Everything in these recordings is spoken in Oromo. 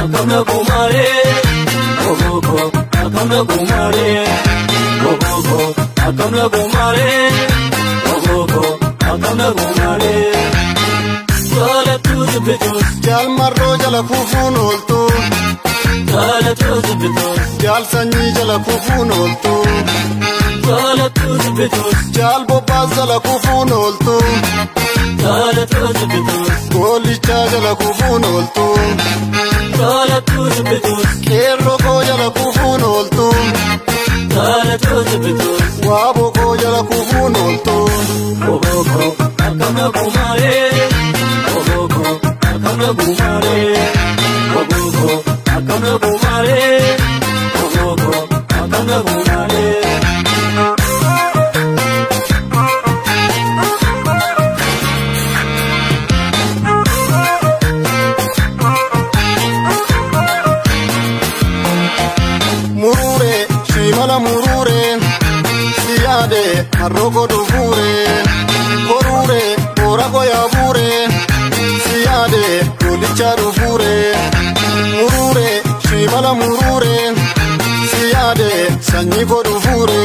akkam nagumaaree. Oboko akkam nagumaaree. Oboko akkam nagumaaree. Oboko akkam nagumaaree. Jaalattuu jibbitus. Jaal marroo jala kufuun ooltu. Jaalattuu jibbitus. Jaal sanyii jala kufuun ooltu. Jaalattuu jibbitus. Jaal bobbaas jala kufuun ooltu. Jaalattuu jibbitus. Goolichaa jala kufuun ooltu. Jaalattuu jibbitus. Qeerroo koo jala kufuun ooltu. Jaalattuu jibbitus. Waaboo koo jala kufuun ooltu. Oboko akkam nagumaaree. Oboko akkam nagumaaree. Oboko akkam nagumaaree. Oboko akkam nagumaaree. Murure shimala murure siyaade harroko dhufuure korure boora koyaabuure siyaade goolicha dhufuure murure shimala murure siyaade sanyii koo dhufuure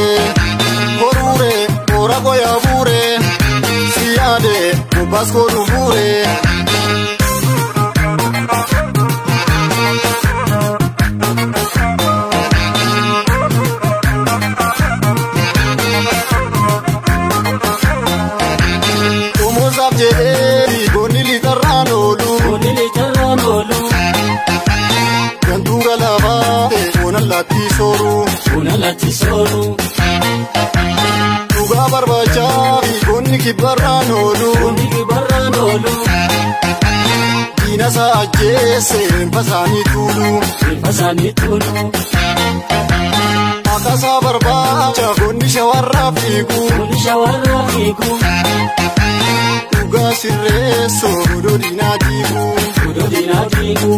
korure boora koyaabuure siyaade bobbaas koo dhufuure. Goonni litarraan oolu. Goonni litarraan oolu. Gantuu galabaa foon allaattii sooru. Foon allaattii sooru. Dhugaa barbaachaa goonni kibbarraan oolu. Goonni kibbarraan oolu. Diina isaa ajjeese reenfa isaanii tuulu. Reenfa isaanii tuulu. Maqaasaa barbaacha goonni shawarraa fiigu. Goonni shawarraa fiigu. Dhugaa sirreessoo godoo diinaa diigu. Godoo diinaa diigu.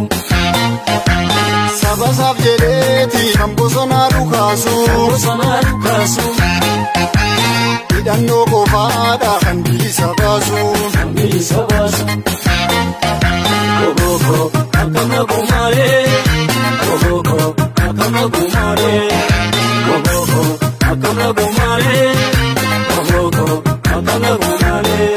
Saba isaaf jedheeti kan bosonaa dhukaasu. Kan bosonaa dhukaasu. Hidhannoo qofaadha kan bilisa baasu. Kan bilisa baasu. Oboko akkam nagumaaree. Oboko akkam nagumaaree. Oboko akkam nagumaaree. Oboko akkam nagumaaree.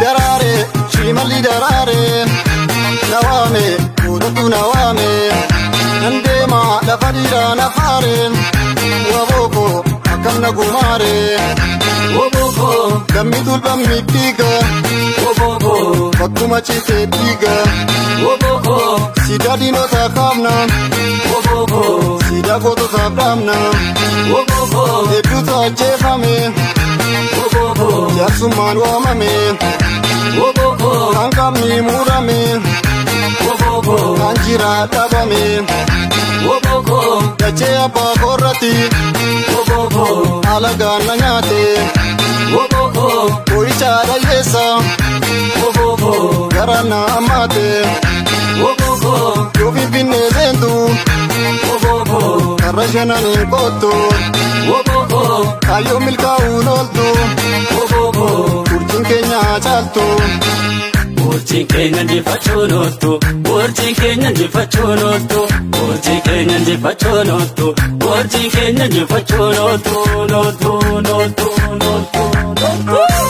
Daraare shimalli daraare nawaame gootatu nawaame nan deema lafa dhiiraa nafaare wabooko akkam nagumaare Oboko dammi tulbammi dhiiga Oboko bakkuma ciisee dhiiga Oboko siidaa diinotaa kaafna Oboko siidaa goototaaf dhaabna Oboko hedduutu ajjeefame Oboko jaarsummaan waamame Oboko kan qabni murame Oboko kan jiraa dhabame Oboko dachee abbaa korratti Oboko alagaan na nyaate Oboko boo'icha dhayyeessa Oboko gara na hammaate Oboko yoo finfinnee seentu Oboko karra shanan hin qottu Oboko kaayyoo milkaa'uun ooltu Oboko urjiin keenya caaltu. Urjiin keenya injifachuun ooltu. Urjiin keenya injifachuun ooltu. Urjiin keenya injifachuun ooltu. Urjiin keenya injifachuun ooltu. Ooltu ooltu ooltu ooltu.